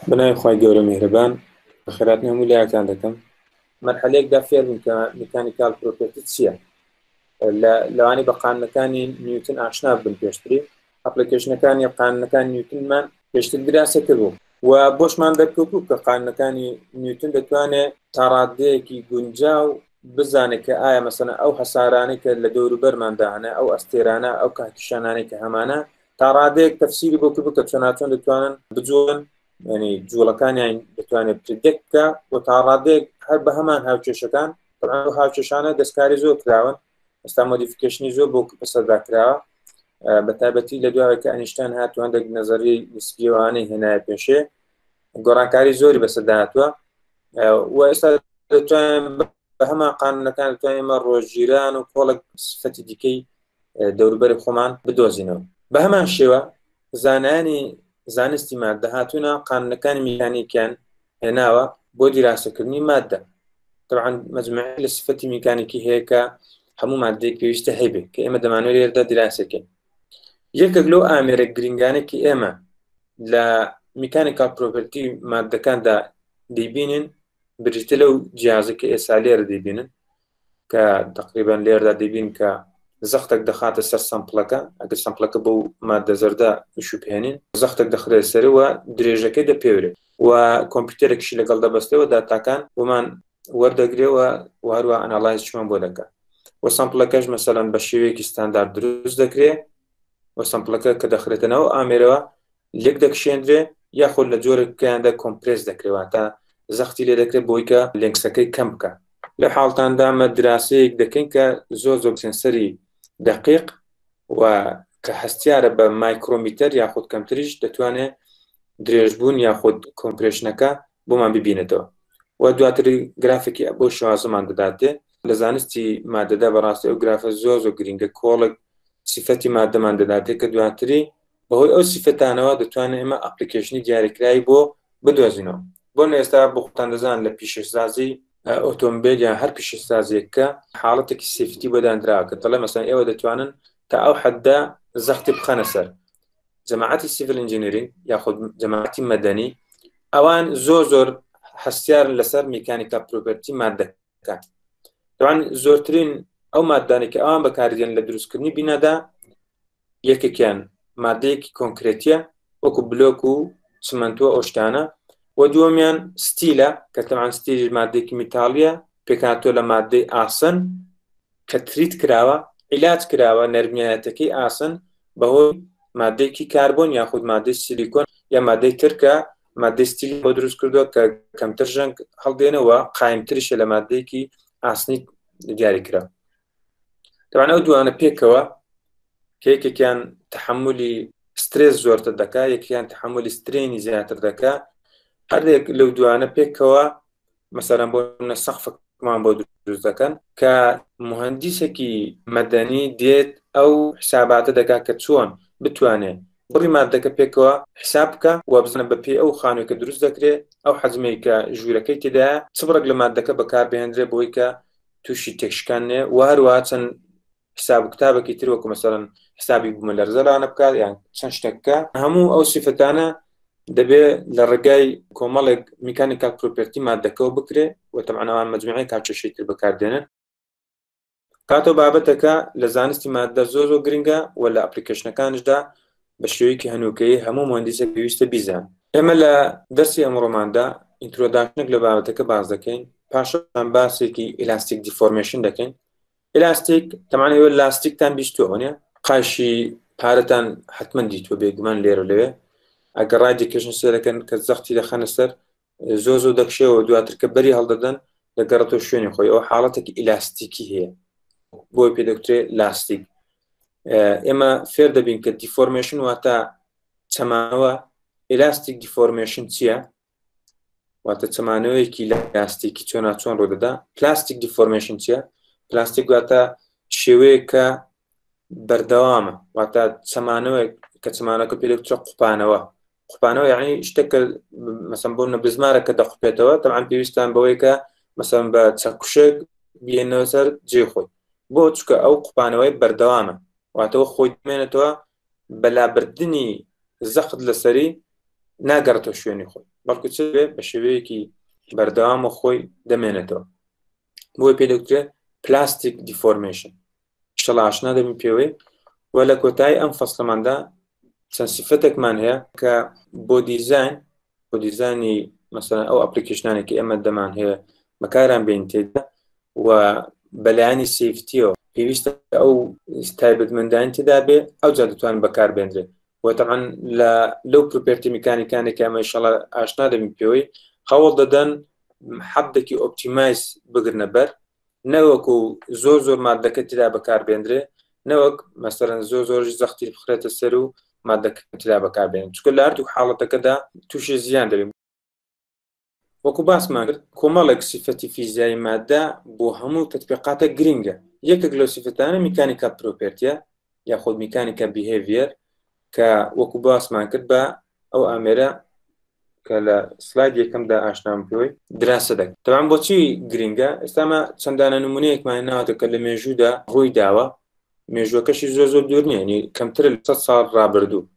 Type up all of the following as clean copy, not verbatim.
بەناوی خوای گەورە میهرەبان بەخێرهاتنی هەموو لایەکتان دەکەم. مەرحەلەیەکدا فێر بووین کە mechanical property چییە. لە لەوانەیە بە قانونەکانی نیوتن ئاشنا بن پێشتری application ەکانی قانونەکانی نیوتنمان پێشتر دراسە کردبوو و بۆشمان دەرکەوتبوو کە قانونەکانی نیوتن دەتوانێت تا ڕادەیەکی گونجاو بزانێت کە ئایا مەسەلەن ئەو هەسارانەی کە لە دەوروبەرماندا هەنە ئەو ئەستێرانە ئەو کاکیشانانەی کە هەمانە تا ڕادەیەک تەفسیری بۆ کردو کە چۆناچۆن دەتوانن بجوڵن، ینی جوڵەکانیان دەتوانێت predict بکە و تا ڕادەیەک هەر بە هەمان هاوکێشەکان. طبعا ئەو هاوکێشانە دەستکاری زۆر کراون، ئێستا modification ی زۆر بۆ بەسەردا کراوە، بە تایبەتی لە دوای کە ئەنیشتان هات و هەندێک نەزەری نسبیەوانەی هێنایە پێشێ، گۆڕانکاری زۆری بەسەردا هاتووە و ئێستا دەتوانین بە هەمان قانونەکان دەتوانین ئێمە ڕۆژگیران و کۆڵێک سفەتی دیکەی دەوروبەری خۆمان بدۆزینەوە. بە هەمان شێوە زانایانی زانستی مادە هاتوونە قانونەکانی میکانیکیان هێناوە بۆ دیراسەکردنی مادە. طبعا مجموعە لە سفەتی میکانیکی هەیە کە هەموو مادەیەک پێویستە هەیبێ کە ئێمە دەمانەوێت لێرەدا دیراسەکەین. یەکێک لەو ئامێرە گرنگانە کە ئێمە لە mechanical property مادەکاندا دەیبینین بریتە لەو جیازە کە ئێستا لێرە دەیبینن، کە تقریبا لێردا دەبین کە زەختێک دەخاتە سەر sample ەکە. ئەگەر sample ەکە بەو مادە زەردە شوبهێنین، زەختێک دەخرێت سەرەوە، درێژەکەی دەپێورێت و کۆمپیوتەرێکیشی لەگەڵ دەبەستێەوە، داتاکان بۆمان وەردەگرێەوە و هەروە analyze چمان بۆ دەکات و sample ەکەش مەسەلەن بە شێوەیەکی ستاندارد دروست دەکرێت و sample ەکە کە دەخرێتەنەوە ئامێرەوە لێک دەکشێندرێ یاخود لە جۆرێکیاندا compress دەکرێت، واتە زەختی لێ دەکرێت بۆی کە length ەکەی کەم بکە. لە حاڵتاندا مە دراسەیەک دەکەین کە زۆر زۆر sensor ی دقیق و کە هەستیارە بە micrometer یاخود کەمتریش دەتوانێت درێژبوون یاخود compression ەکە بۆمان ببینێتەوە و دواتر گرافێکی بۆ شێوازەمان دەداتێ. لە زانستی مادەدا بەڕاستی ئەو گرافە زۆر زۆر گرنگە، کۆڵێک سیفەتی مادەمان دەداتێ کە دواتری بەهۆی ئەو سیفەتانەوە دەتوانین ئێمە application ی دیاریکراوی بۆ بدۆزینەوە. بۆ ئێستا بۆ خۆتان دەزان لە پیشەسازی ئۆتۆمبیل یان هەر پیشەسازیەک کە حاڵەتێکی safety بۆ دانراوە کە دەڵێ مەسەن ئێوە دەتوانن تا ئەو حەدە زەختی بخەنە سەر جەماعەتی civil engineering یاخود جەماعەتی مەدەنی، ئەوان زۆر زۆر هەستیارن لەسەر mechanical property مادەکان. طبعا زۆرترین ئەو مادانێک کە ئەوان بەکاردێن لە دروستکردنی بینادا، یەکێکیان مادەیەکی کۆنکرێتیە وەکو بلۆک و چمەنتوە ئەو شتانە، و دووەمیان steel ە کە تەمان steel مادەیەکی میتاڵیە پێکهاتووە لە مادەی ئاسن کە treat کراوە، عیلاج کراوە، نەرمیایەتەکەی ئاسن بەهۆی مادەیەکی کاربۆن یاخود مادەی سیلیکۆن یا مادەی تر کە مادەی steel بۆ دروست کردووە کە کەمتر ژەنگ هەڵدێنەوە، قایمتریشە لە مادەیەکی ئاسنی دیاری کرا. طبعا ئەو دوانە پێکەوە کە یەکێکیان تحملی stress زۆرتر دەکا، یەکیان تحملی strain ی زیاتر دەکا، هەردێک لەو دوانە پێکەوە مەسەلەن بۆ نە سەقفمان بۆ دروست دەکەن کە مهندسێکی مەدەنی دێت ئەو حساباتە دەکات کە چۆن بتوانێت بڕی مادەکە پێکەوە حساب بکە و بزانە بە پێی ئەو خانووی کە دروست دەکرێت ئەو حەجمەی کە ژوورەکەی تێدایە چ بڕێک لە مادەکە بەکاربهێنرێ بۆی کە تووشی تێکشکان نێ و هەروەها چەند حساب و کتابێکی تر وەکو مەسەلەن حسابی بوومەلەرزەلانە بکات یان چەند شتێک بکە. هەموو ئەو سیفەتانە دەبێ لە ڕێگای کۆمەڵێک mechanical property مادەکەەوە بکرێ و تەبعەن ئەوان مەجموعەی کارکێشەی تر بەکاردێنن. کاتۆ بابەتەکە لە زانستی مادە زۆر زۆر گرنگە و لە application ەکانیشدا بە شێوەیەکی هەنووکەیی هەموو مهندسێک پێویستە بیزان. ئێمە لە دەرسی ئەمڕۆماندا introduction ێک لە بابەتەکە باس دەکەین، پاشان باسێکی elastic deformation دەکەین. ئیلاستیک تەمان ئێوە لاستیکتان بیستووە نیە؟ قاشی پارەتان حتمما دیتوە بێگومان لێرە لەوێ ئەگەر ڕای دەکێشن سێرەکەن کە زەختی دەخەنە سەر زۆر زۆر دەکشێەوە، دواتر کە بەری هەڵدەدەن دەگەڕێتەوە شوێنی خۆی. ئەو حاڵەتێکی ئیلاستیکی هەیە بۆی پێ دەکرێت لاستیک. ئێمە فێر دەبین کە deformation واتە چەمانەوە. elastic deformation چییە؟ واتە چەمانەوەیەکی لاستیکی چۆنا چۆن ڕوودەدا. plastic deformation چییە؟ پلاستیک واتە شێوەیەک کە بەردەوامە، واتە چەمانەوەیەک کە چەمانەکە پێ دەکرێت قوپانەوە. قوپانەوە یعنی شتێک کە مەسەن بۆ نە بزمارە کە دەقوپێتەوە، تەبعەن پێویستان بەوەی کە مەسەن بە چەکوشێک بێنەوە سەر جێ خۆی، بۆ چکە ئەو قوپانەوەی بەردەوامە، واتەوە خۆی دمێنێتەوە بە لابردنی زەخت لەسەری. ناگەڕێتەوە شوێنی خۆی، بەڵکو چ بێ بە شێوەیەکی بەردەوام و خۆی دەمێنێتەوە. بۆی پێ دەگوترێت plastic deformation. ئیشەڵا ئاشنا دەبین پێوەی. و لە کۆتایی ئەم فەسڵەماندا چەند سیفەتێکمان هەیە کە بۆ دیزاین، بۆ دیزاینی مەسەلەن ئەو application انێک کە ئێمە دەمان هەیە بەکاران بێن تێدا و بەلایەنی safety یەوە پێویستە ئەو تایبەتمەندانی تێدا بێ، ئەو جا دەتوانن بەکار بێندرێت. و تەبعەن لە لەو property میکانیکانێک کە ئەمە ئیشەڵا ئاشنا دەبین پێوەی، هەوڵ دەدەن حەدێکی optimize بگرنە بەر، نەوەکو زۆر زۆر مادەکە تێدا بەکاربێندرێ، نەوەک مەسەرەن زۆر زۆر زەختی بخرێتە سەر و مادەکە تێدا بەکاربێنن، چونکە لە هەردوو حاڵەتەکەدا تووشی زیان دەبین. وەکو باسمان کرد کۆمەڵێک سیفەتی فیزیایی مادە بۆ هەموو تەتبیقاتە گرنگە. یەکێک لەو سیفەتانە mechanical property ە یاخود mechanical behavior کە وەکو باسمان کرد بە ئەو ئامێرە کە لە سلاید یەکەمدا ئاشنام پێوەی دراسە دەکەن. تەبعەن بۆچی گرنگە؟ ئێستامە چەندانە نمونەیەکمان ناوەتە کە لە مێژوودا ڕووی داوە، مێژووەکەشی زۆر زۆر دوور نییە، یعنی کەمتر لە 100 ساڵ ڕابردوو.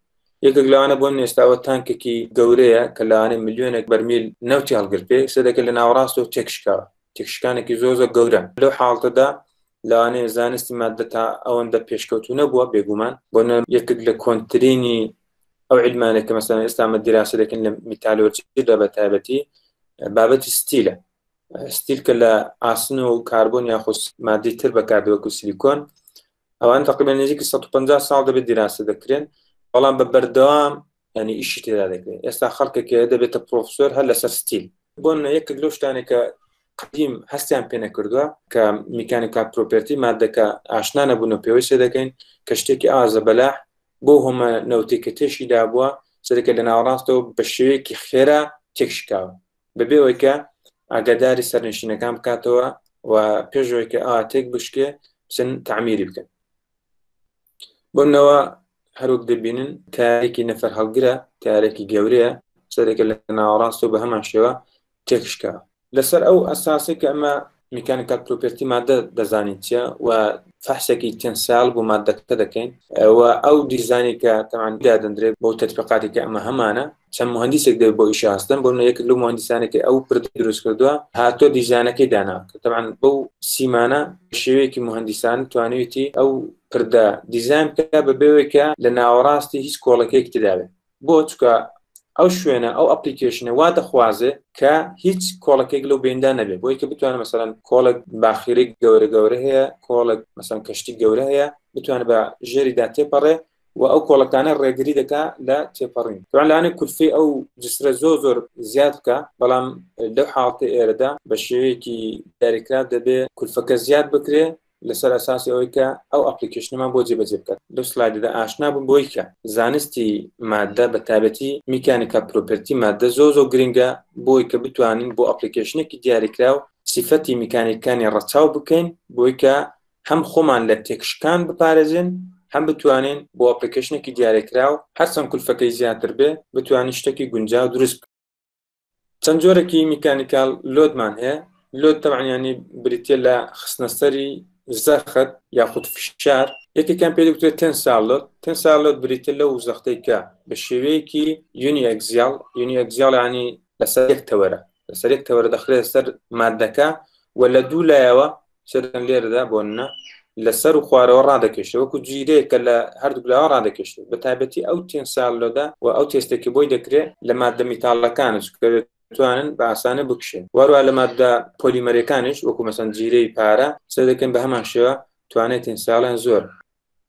یەکێک لەوانە بۆ ئێستاوە تانکێکی گەورەیە کە لەوانەیە ملیۆنێک بەرمیل نەوتی هەڵگرتبێ، سێدەکە لە ناوەڕاستەوە تێکشکاوە، تێکشکانێکی زۆر زۆر گەورە. لەو حاڵەتەدا لەوانەیە زانستی مادە تا ئەوەندە پێشکەوتوو نەبووە، بێگومان بۆ یەکێک لە کۆنترینی ئەو عیلمانێک کە مەسەلەن ئێستا ئەمە دیراسە دەکەین لە میتالۆرجیدا بە تایبەتی بابەتی steel ە. steel کە لە ئاسن و کاربۆن یاخود مادەی تر بەکاردێت وەکو سیلیکۆن، ئەوان تقریبا نزیکی 150 ساڵ دەبێت دیراسە دەکرێن، بەڵام بە بەردەوام ینی ئیشی تێدا دەکرێت. ئێستا خەڵکێک دەبێتە پرۆفسۆر هەر لەسەر steel. بۆ نمونە یەکێک لەو شتانێک کە قدیم هەستیان پێ نەکردووە کە mechanical property مادەکە ئاشنا نەبوون و پێوەی سێ دەکەین کە شتێکی ئازە بەلاح بۆ هۆمە نەوتی کە تێشی دابووە سەرەکە لە ناوەڕاستەوە بە شێوەیەکی خێرا تێکشکاوە بەبێ ئەوەی کە ئاگاداری سەرنشینەکان بکاتەوە و پێشەوەی کە ئا تێک بشکێ بچن تعمیری بکەن. بۆنەوە هەروەک دەبینن تارێکی نەفەر هەڵگرە، تارێکی گەورەیە، سەرێکە لە ناوەڕاستەوە بە هەمان شێوە تێکشکا. لەسەر ئەو ئەساسەی کە ئەمە mechanical property مادە دەزانین چیە و فەحسێکی tensile بۆ مادەکە دەکەین و ئەو دیزانی کە تەمان دادەندرێت بۆ تەتبیقاتی کە ئەمە هەمانە، چەند مهندسێک دەبێت بۆ ئیشە هەستن. بۆ یەک لەو مهندسانێک کە ئەو پرد دروست کردووە هاتۆ دیزانەکەی دانا کە تەبعەن بەو سیمانە شێوەیەکی مهندسان توانیویەتی ئەو پردە دیزاین بکە بە بێوەی کە لە ناوەڕاستی هیچ کۆڵەکەیەک تێدابێت. بۆ چکە ئەو شوێنە ئەو application ە وا دەخوازێ کە هیچ کۆڵەکێک لەو بیندا نەبێت، بۆی کە بتوانێت مەسەلەن کۆڵێک باخیرەی گەورە گەورە هەیە، کۆڵێک مەسەلەن کەشتی گەورە هەیە، بتوانێت بە ژێریدا تێپەڕێ و ئەو کۆڵەکانە ڕێگری دەکا لە تێپەڕین. طبعا لەوانەیە کولفەی ئەو جسرە زۆر زۆر زیاد بکە، بەڵام لەو حاڵەتە ئێرەدا بە شێوەیەکی دیاریکراو دەبێ کولفەکە زیاد بکرێ لەسەر ئەساسی ئەوەی کە ئەو application ەمان بۆ جێبەجێ بکات. لەو سلایدەدا ئاشنا بوون بۆی کە زانستی مادە بە تایبەتی mechanical property مادە زۆر زۆر گرنگە بۆی کە بتوانین بۆ application ێکی دیاریکراو سیفەتی میکانیکانی ڕەچاو بکەین بۆی کە هەم خۆمان لە تێکشکان بپارێزین هەم بتوانین بۆ application ێکی دیاریکراو هەرچەند کولفەکەی زیاتر بێ بتوانین شتێکی گونجاو دروست بکەین. چەند جۆرێکی mechanical load مان هەیە. load تەبعەن یانی بریتیە لە خستنەسەری زەخت یاخود فشار. یەکێکیان پێی دەگوترێت tensile load. tensile load بریتیە لەو زەختەی کە بە شێوەیەکی uniaxial، uniaxial یانی لەسەر یەک تەوەرە، لەسەر یەک تەوەرە دەخرێت سەر مادەکە و لە دوو لایەوە سەرن لێرەدا بۆ نە لەسەر و خوارەوە ڕادەکێشێ وەکو جیرەیە کە لە هەردوو لاوە ڕادەکێشێت. بە تایبەتی ئەو tensile load ە و ئەو تێستێکی بۆی دەکرێت لە مادە میتاڵەکانش کە دەتوانن بە ئاسانە بکشێن، وەروە لە مادە پۆلیمەرەکانیش وەکو مەسەن جیرەی پارە سەر دەکەن بە هەمان شێوە توانێت tensile یان زۆر.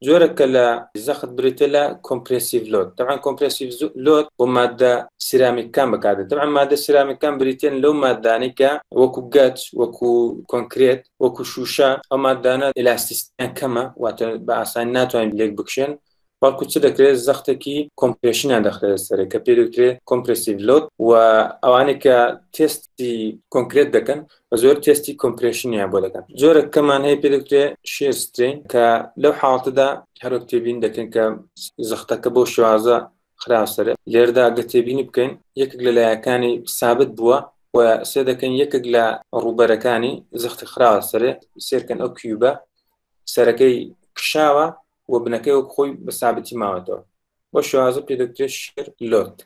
جۆرەکە لە زەخت بریتە لە compressive load. تەبعەن compressive load بۆ مادە سیرامیکەکان بەکاردێت. تەبعەن مادە سیرامیکەکان بریتین لەو مادانەی کە وەکو گەچ، وەکو کۆنکرێت، وەکو شوشە، ئەو مادانە elasticity یان کەمە، واتە بە ئاسانی ناتوانین لێک بکشێن، بەڵکو چ دەکرێت زەختێکی compression یان دەخرێتە سەرێ کە پێی دەوترێت compressive load. و ئەوانەی کە تێستی کۆنکرێت دەکەن بە زۆر تێستی compression یان بۆ دەکەن. جۆرە کەمان هەیە پێ دەکرێت shear strain کە لەو حاڵەتەدا هەروەک تێبین دەکەن کە زەختەکە بۆ شێوازە خراپ سەرێ. لێرەدا گە تێبینی بکەین یەکێک لە لایەکانی سابت بووە و سێ دەکەن یەکێک لە ڕووبەرەکانی زەختی خراوە سەرێ. سێرکەن ئەو cube ە سەرەکەی کشاوە و بنەکەی وەک خۆی بە سابتی ماوەتەوە. بۆ شێوازە پێ دەکرێت shear load.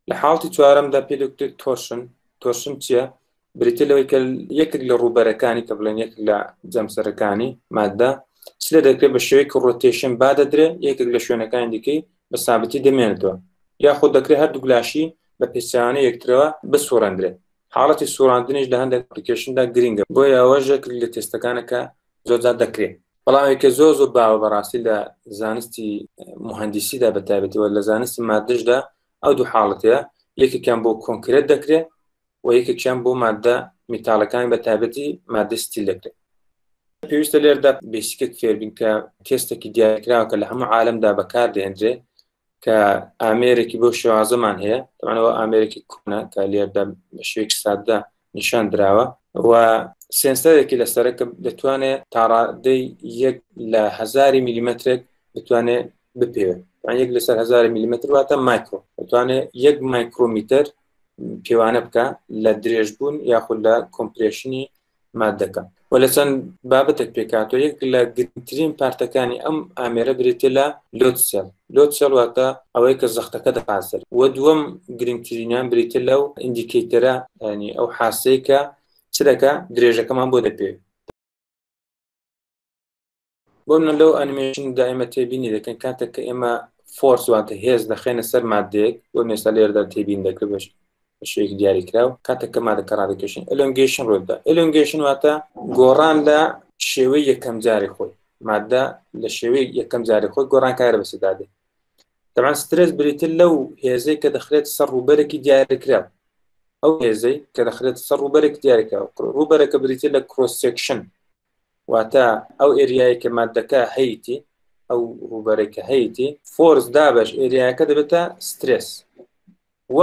لە حاڵەتی چوارەمدا پێی دەگوترێت torsion. Torsion چییە؟ بریتیە لەوەی کە یەکێک لە ڕووبەرەکانی کە بڵێن یەکێک لە جەمسەرەکانی مادە چ لێ دەکرێت بە شێوەیەکی rotation با دەدرێ یەکێک لە شوێنەکانی دیکەی بە سابتی دەمێنێتەوە یاخود دەکرێت هەردوو لاشی بە پێچەوانەی یەکترەوە بسوڕێندرێت. حاڵەتی سوڕاندنیش لە هەندێک application دا گرنگە بۆیە ئەوەش یەکێک لە تێستەکانە کە زۆرجار دەکرێت. بەڵام ئەوەی کە زۆر زۆر باوە بەڕاستی لە زانستی موهەندیسیدا بە تایبەتی و لە زانستی ماددەشدا ئەو دوو حاڵەتەیە یەکێکیان بۆ concrete دەکرێت و یەکێکیان بۆ ماددە میتاڵەکانی بە تایبەتی مادەی steel دەکرێت. پێویستە لێرەدا basic ێک فێربین کە تێستێکی دیاریکراوە کە لە هەموو عالەمدا بەکاردێنرێ کە ئامێرێکی بۆ شێوازەمان هەیە تەمانەوە ئامێرێکی کۆنە کە لێردا بە شێوەیەکی سادە نیشان دراوە و sensor ێکی لەسەرە کە دەتوانێت تاڕادەی یەک لە هزاری میلیمەترێک بتوانێت بپێوێت یەک لەسەر هزاری میلیمەتر واتە مایکرۆ دەتوانێت یەک مایکرۆمیتەر پێوانە بکە لە درێژبوون یاخود لە compression ی مادەکە و لە چەند بابەتێک پێکهاتووە یەک لە گرنگترین part ەکانی ئەم ئامێرە بریتیە لە load cell load cell واتە ئەوەی کە زەختەکە دەخاتە سەر و دووەم گرنگترینیان بریتیە لەو indicator ە ینی ئەو حاسەی کە چ دەکا درێژەکەمان بۆ دەپێ بۆ منە لەو ئەنیمەیشن دا ئێمە تێبینی دەکەین کاتێک کە ئێمە force واتە هێز دەخێنە سەر مادەیەک بۆ مێستا لێرەدا تێبین دەکرێت بەش بە شێوەیەکی دیاریکراو کاتێک کە مادەکە ڕادەکێشین elongation ڕوودەدا elongation واتە گۆڕان لە شێوەی یەکەم جاری خۆی مادە لە شێوەی یەکەم جاری خۆی گۆڕانکاری بەسەردا دێت طبعا stress بریتر لەو هێزەی کە دەخرێت سەر ڕووبەرێکی دیاریکراو ئەو هێزەی کە دەخرێت سەر ڕووبەرێکی دیاریکراو ڕووبەرەکە بریتە لە cross section واتە ئەو area ی کە مادەکە هەیتی ئەو ڕووبەرەی کە هەیتی force دابەش area کە دەبێتە stress و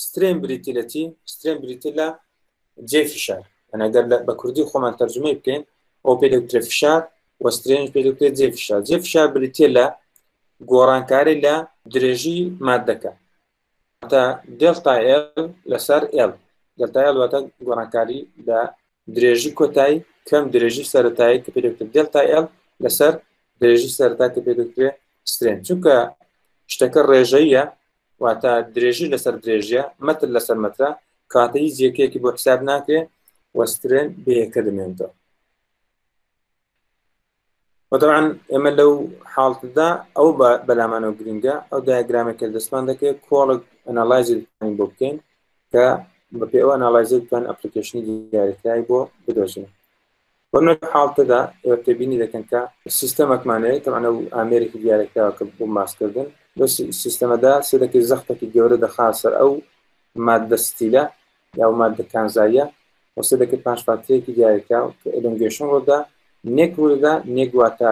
strain بریتی لە چی؟ strain بریتی لە جێ فشار ئەگەر بە کوردی خۆمان تەرجمەی بکەین ئەو پێ دەوترێ فشار و strain پێ دەوترێت جێ فشار جێ فشار بریتە لە گۆڕانکاری لە درێژی مادەکە واتە delta L لەسەر L delta L واتە گۆڕانکاری لە درێژی کۆتایی کەم درێژی سەرەتایی کە پێ دەوترێت delta L لەسەر درێژی سەرەتا کە پێ دەوترێت strain چونکە شتەکە ڕێژەیە واتە درێژی لەسەر درێژیە مەتر لەسەر مەترە کاتە هیچ یەکێکی بۆ حساب ناکرێ و strain بەیەکە دەمێنێتەوە وطبعا ئێمە لەو حاڵتدا ئەو بەلامانەوە گرنگە ئەو diagram ێک کە دەستمان دەکەوێت کۆڵک analyze بۆ بکەین کە بەپێ ئەو analyze بتوان application ی دیاریکراوی بۆ بدۆزین بۆ لەو حاڵتەدا ئێوە تێبینی دەکەن کە سیستەمەکمان هەیە تەبعەن ئەو ئامێرێکی دیاریکراوە کە بۆ ماسکردن لەو سیستەمەدا سێدەکەی زەختێکی گەورە دەخا سەر ئەو مادە steel ە یا مادە کانزاییە و سێدەکەی پاش فاترەیەکی دیاریکراو کە elongation ڕوودا neck ڕوودەدا neck واتە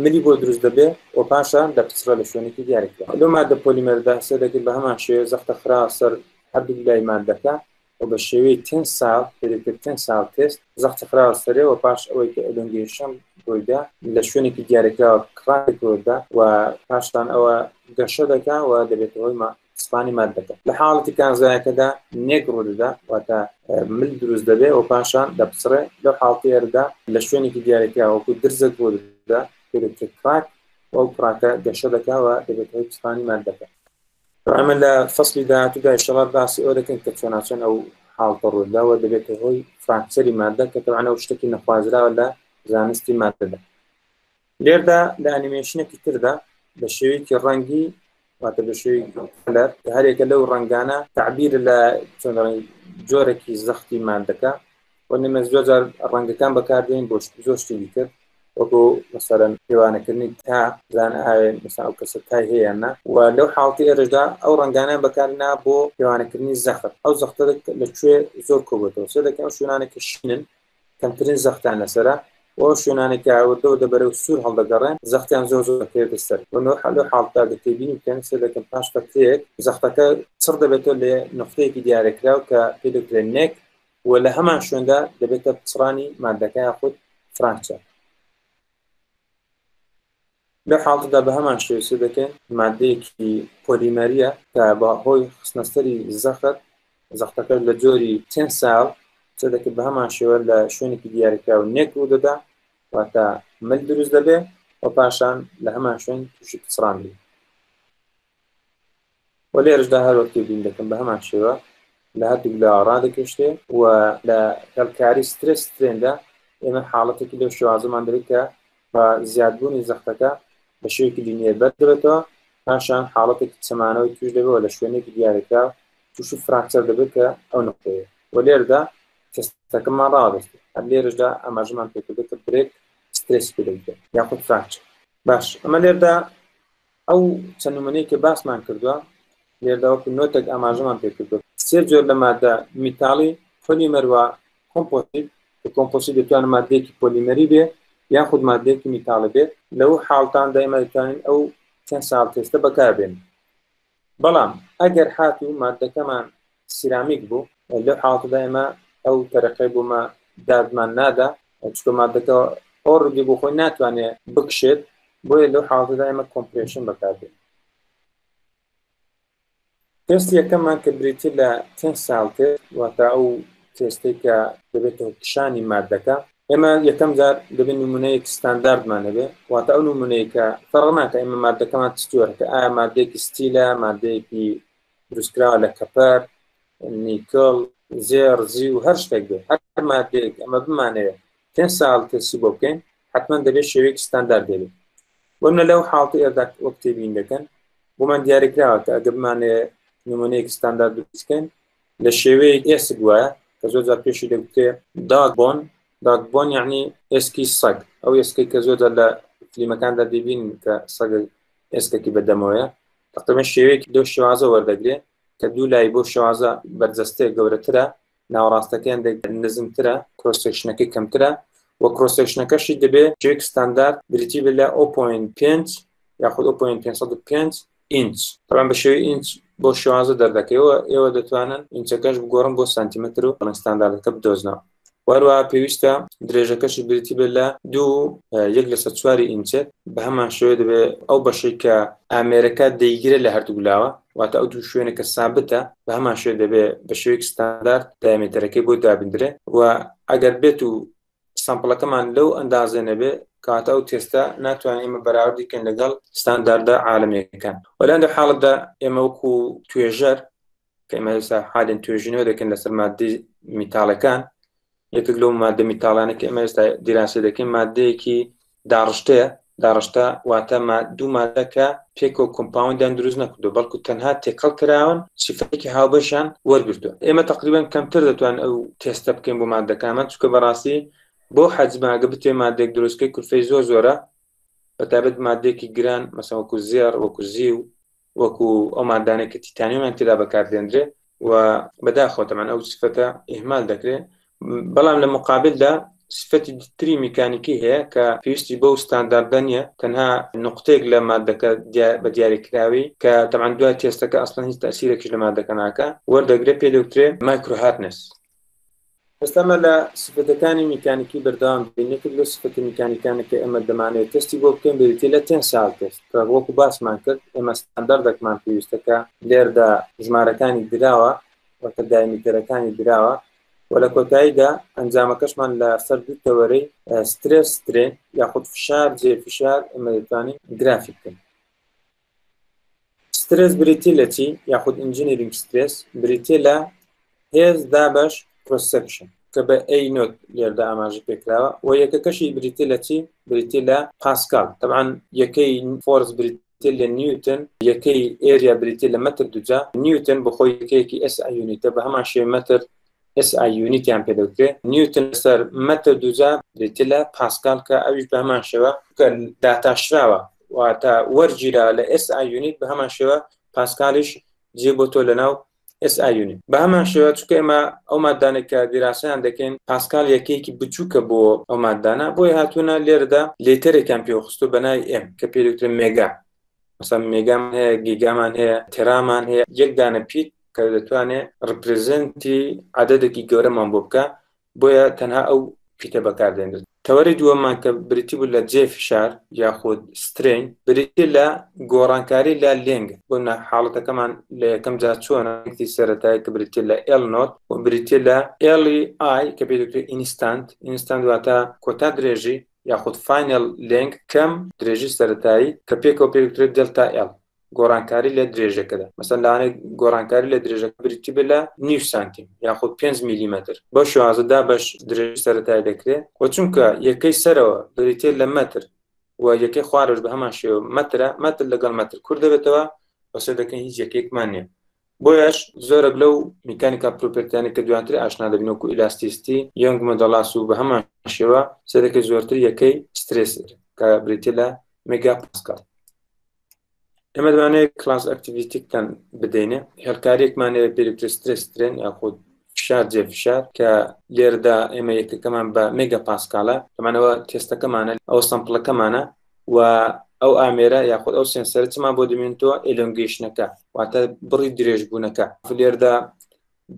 ملی بۆ دروست دەبێ و پاشان دەپچڕێ لە شوێنێکی دیاریکراو لەو مادە پۆلیمەردا سێدەکەی بە هەمان شێوە زەختە خرا سەر هەردوو لای مادەکە و بە شێوەی tensile پێدەکرێت tensile test زەختی خراوە سەرێ و پاش ئەوەی کە elongation ڕوویدا لە شوێنێکی دیاریکراوە crack ێک ڕوودا و پاشان ئەوە گەشە دەکا و دەبێتە هۆی پچڕانی مادەکە لە حاڵەتی کانزایەکەدا neck ڕوودەدا واتە مل دروست دەبێ و پاشان دەپچڕێ لەو حاڵەتی ئێرەدا لە شوێنێکی دیاریکراوە وەکو درزێک ڕوودەدا پێدەکرێت crack و ئەو crack ە گەشە دەکا و دەبێتە هۆی پچڕانی مادەکە. ئەمە لە فەسلی داهاتوودا ئیشەڵا باسی ئەوە دەکەین کە چۆناچۆن ئەو حاڵتە ڕوودا و دەبێتە هۆی fracture ی مادە کە تەبعەن ئەو شتێکی نەخوازراوە لە زانستی مادەدا. لێردا لە ئەنیمەیشنێکی تردا بە شێوەیەکی ڕەنگی واتە بە شێوەی color کە هەرێکە لەو ڕەنگانە تعبیر لە چۆن دەڵێن جۆرێکی زەختی مادەکە و نمە زۆر جار ڕەنگەکان بەکاردێن بۆ زۆر شتی تر وەکو مەسەرەن پێوانەکردنی تا زان ئایا مەسەلەن ئەو کەسە تای هەیە یان نا و لەو حاڵەتی ئێرەشدا ئەو ڕەنگانە بەکارنا بۆ پێوانەکردنی زەخت ئەو زەختە لە کوێ زۆر کۆبێتەوە سێ دەکەن ئەو شوێنانە کە شینن کەمترین زەختیان لەسەرە و ئەو شوێنانەی کە وردە وردە بەرەو سوور هەڵدەگەڕێن زەختیان زۆر زۆر دەکەوێتە سەر و لەو حاڵەتدا گەر تێبینی بکەن سێ دەکەن پاش فەترەیەک زەختەکە چڕ دەبێتەوە لە نوقتەیەکی دیاریکراو کە پێی دەگوترێت neck و لە هەمان شوێندا دەبێتە پچڕانی مادەکە یاخود fracture. لەو حاڵەتەدا بە هەمان شێوە سێ دەکەین مادەیەکی پۆلیمەریە کە بە هۆی خستنەسەری زەخت زەختەکە لە جۆری tensile سێ دەکرد بە هەمان شێوە لە شوێنێکی دیاریکراو neck ڕوودەدا واتە مل دروست دەبێ و پاشان لە هەمان شوێن تووشی پچڕان بێت. و لێرەشدا هەر وەک تێبین دەکەم بە هەمان شێوە لە هەردوو لاوە ڕادەکێشرێ و لە هێڵکاری stress strain دا ئێمە حاڵەتێکی لەو شێوازەمان دەبێت کە بە زیادبوونی زەختەکە بە شێوەیەکی linear بەر دەبێتەوە، پاشان حاڵەتێکی چەمانەوەی توش دەبێت لە شوێنێکی دیاریکراو تووشی fracture دەبێت کە ئەو نقطەیە و لێرەدا تێستەکەمان ڕادەستێت. هەر لێرەشدا ئاماژەمان پێکردو کە break stress پێ دەگوترێت یاخود fracture. باش ئەمە لێردا ئەو چەند نمونەی کە باسمان کردووە لێردا وەکو نۆتێک ئاماژەمان پێکردو سێ جۆر لە مادە میتاڵی پۆلیمەر و composite کە composite دەتوانێت مادەیەکی پۆلیمەری بێ یاخود مادەیەکی میتاڵی بێت لەو حاڵتاندا ئێمە دەتوانین ئەو tensile test ە بەکاربێنین. بەڵام ئەگەر هاتوو مادەکەمان سیرامیک بوو لەو حاڵەتەدا ئێمە ئەو تەرەقەی بۆمە دادمان نادا چونکە مادەکە already بۆ خۆی ناتوانێت بکشێت بۆیە لەو حاڵەتەدا ئێمە compression بەکاردێن. تێستی یەکەممان کە بریتی لە tensile test واتە ئەو تێستەی کە دەبێتە کشانی مادەکە ئێمە یەکەم جار دەبێت نمونەیەک ستانداردمان هەبێ واتە ئەو نمونەیە کە فەرق ناکە ئێمە مادەکەمان چ جۆرەکە ئایا مادەیەکی steel ە مادەیەکی دروستکراوە لە copper نیکڵ زێڕ زیو هەر شتێک بێ هەر مادەیەک ئەمە بمانەوێت tensile test ی بۆ بکەین حتمما دەبێت شێوەیەکی ستاندارد دەبێت بۆ نە لەو حاڵتی ئێردا وەک تێبین دەکەن بۆمان دیاریکراوە کە ئەگە بمانەوێت نمونەیەکی ستاندارد دروست بکەین لە شێوەیەک ئێسک وایە کە زۆر جار پێشی دەگوترێ dog bone dog bone یعنی ئێسکی سەگ ئەو ئێسکەی کە زۆر جار لە فلیمەکاندا دەبین کە سەگ ئێسکێکی بەدەمەوەیە تقریبا شێوەیەکی لەو شێوازە وەردەگرێ کە دوو لای بۆ شێوازە بەرجەستەیە گەورەترە ناوەڕاستەکەی هەندێک نزمترە cross section ەکەی کەمترە و cross section ەکەشی دەبێ شێوەیەک ستاندارد بریتی بێت لە 0.5 یاخود 0.505 ئینچ تەبعەن بە شێوەی ئینچ بۆ شێوازە دەردەکەوە ئێوە دەتوانن ئینچەکەش بگۆڕن بۆ سانتیمەتر و ستانداردەکە بدۆزنەوە وەروە پێویستە درێژەکەشی بریتی بێت لە دوو یەک لەسەر چواری ئینچێک بە هەمان شێوە دەبێت ئەو بەشەی کە ئامێرەکە دەیگرێت لە هەردوو لاوە واتە ئەو دوو شوێنە کە سابتە بە هەمان شێوە دەبێت بە شێوەیەکی ستاندارد diameter ەکەی بۆ دابندرێ و ئەگەر بێت و sample ەکەمان لەو ئەندازە نەبێ کەواتە ئەو تێستە ناتوانین ئێمە بەراوردی کەین لەگەڵ ستانداردە عالەمیەکان و لە هەندێک حاڵەتدا ئێمە وەکو توێژەر کە ئێمە ئێستا حالێن توێژینەوە دەکەن لەسەر مادەی میتاڵەکان یەکێک لەو مادە میتاڵانە کە ئێمە ئێستا دیراسە دەکەین مادەیەکی داڕشتەیە داڕشتە واتە دوو مادەکە پێکەوە compound یان دروست نەکردو بەڵکو تەنها تێکەڵ کراون سیفەتێکی هاوبەشیان وەرگرتووە ئێمە تقریبا کەمتر دەتوان ئەو تێستە بکەین بۆ مادەکانمان چونکە بەڕاستی بۆ حەجمە ئەگە بتێ مادێک دروستکەی کولفەی زۆر زۆرە بە تایبەت مادێکی گران مەسە وەکو زێڕ وەکو زیو وەکو ئەو مادانەی کە تیتانیۆمیان تێدا بەکاردێنرێ و بەداخەوە تەمان ئەو سفەتە ئیهمال دەکرێت بەڵام لە مقابلدا سفەتی تری میکانیکی هەیە کە پێویستی بەو ستانداردە نییە تەنها نقطەیەک لە مادەکە بە دیاریکراوی کە تەمان دوای تێستەکە ئەسڵەن هیچ تەسیرێکیش لە مادەکە ناکە وەردەگرێت پێ دەوترێ microhardness. ئێستا ئەمە لە سفەتەکانی میکانیکی بەردەوام بین، یەکێک لەو سفەتە میکانیکانە کە ئێمە دەمانەوێت تێستی بۆ بکەین بریتیە لە tensile test کە وەکو باسمان کرد ئێمە ستانداردێکمان پێویستە کە لێردا ژمارەکانی دراوە واتە diameter ەکانی دراوە و لە کۆتاییدا ئەنجامەکەشمان لە سەر دوو تەوەرەی stress strain یاخود فشار جێ فشار ئێمە دەتوانین گرافی بکەین. stress بریتیە لە چی یاخود engineering stress بریتیە لە هێز دابەش cross section کە بە A naught لێردا ئاماژە پێکراوە و یەکەکەشی بریتیە لە چی بریتیە لە پاسکال طبعا یەکەی force بریتیە لە نیوتن یەکەی area بریتیە لە مەتر دوجا نیوتن بۆ خۆی یەکەیەکی SI unit ە بە هەمان شێوە مەتر SI unit یان پێ دەوترێ نیوتن لەسەر مەتر دوجا بریتیە لە پاسکال کە ئەویش بە هەمان شێوە کە داتاشراوە واتە وەرگیرا لە SI unit بە هەمان شێوە پاسکالیش جێ بۆ تۆ لەناو SI unit بە هەمان شێوە چونکە ئێمە ئەو مادانێک کە دیراسەیان دەکەین پاسکال یەکەیەکی بچووکە بۆ ئەو مادانە بۆیە هاتوونە لێرەدا letter ێکیان پێوەخستو بە ناوی M کە پێ دەوترێ مێگا مەسەن مێگامان هەیە گیگامان هەیە تێرامان هەیە یەک دانە پیت کە دەتوانێت represent ی عەدەدێکی گەورەمان بۆ بکە بۆیە تەنها ئەو پیتە بەکاردێنرێت. تەوەرەی دووەممان کە بریتی بوو لە جێ فشار یاخود strain بریتیە لە گۆڕانکاری لە length بۆ نمونە حاڵەتەکەمان لە یەکەم جار چۆنە length ی سەرەتایی کە بریتیە لە L naught و بریتیە لە L ی I کە پێی دەوترێت instant instant واتە کۆتا درێژی یاخود final length کەم درێژی سەرەتایی کە پێکەوە پێی دەوترێت delta L. گۆڕانکاری لە درێژەکەدا. مەسەن لەوانەیە گۆڕانکاری لە درێژەکە بریتی بێت لە نیو سانتیم یاخود 5 میلیمەتر. بەو شێوازە دابەش درێژی سەرەتای دەکرێت و چونکە یەکەی سەرەوە بریتیە لە مەتر و یەکەی خوارەوەش بە هەمان شێوە مەترە، مەتر لەگەڵ مەتر کورت دەبێتەوە و سێ دەکەین هیچ یەکەیەکمان نییە. بۆیەش زۆرێک لەو mechanical property انەی کە دواتر ئاشنا دەبین وەکو elasticity، Young modulus و بە هەمان شێوە سێ دەکەی زۆرتر یەکەی stress کە بریتیە لە مێگا پاسکال. ئێمە دەمانەوێت class activity کتان بدەینێ، هێڵکاریەکمان هەیە پێ stress strain یاخود فشار جێ فشار کە لێرەدا ئێمە یەکەکەمان بە مێگا پاسکالە، ئەمانەوە تێستەکەمانە ئەو sample ەکەمانە و ئەو ئامێرە یاخود ئەو sensor ە چمان بۆ دەمێنێتەوە elongation ەکە واتە بڕی درێژبوونەکە. لێرەدا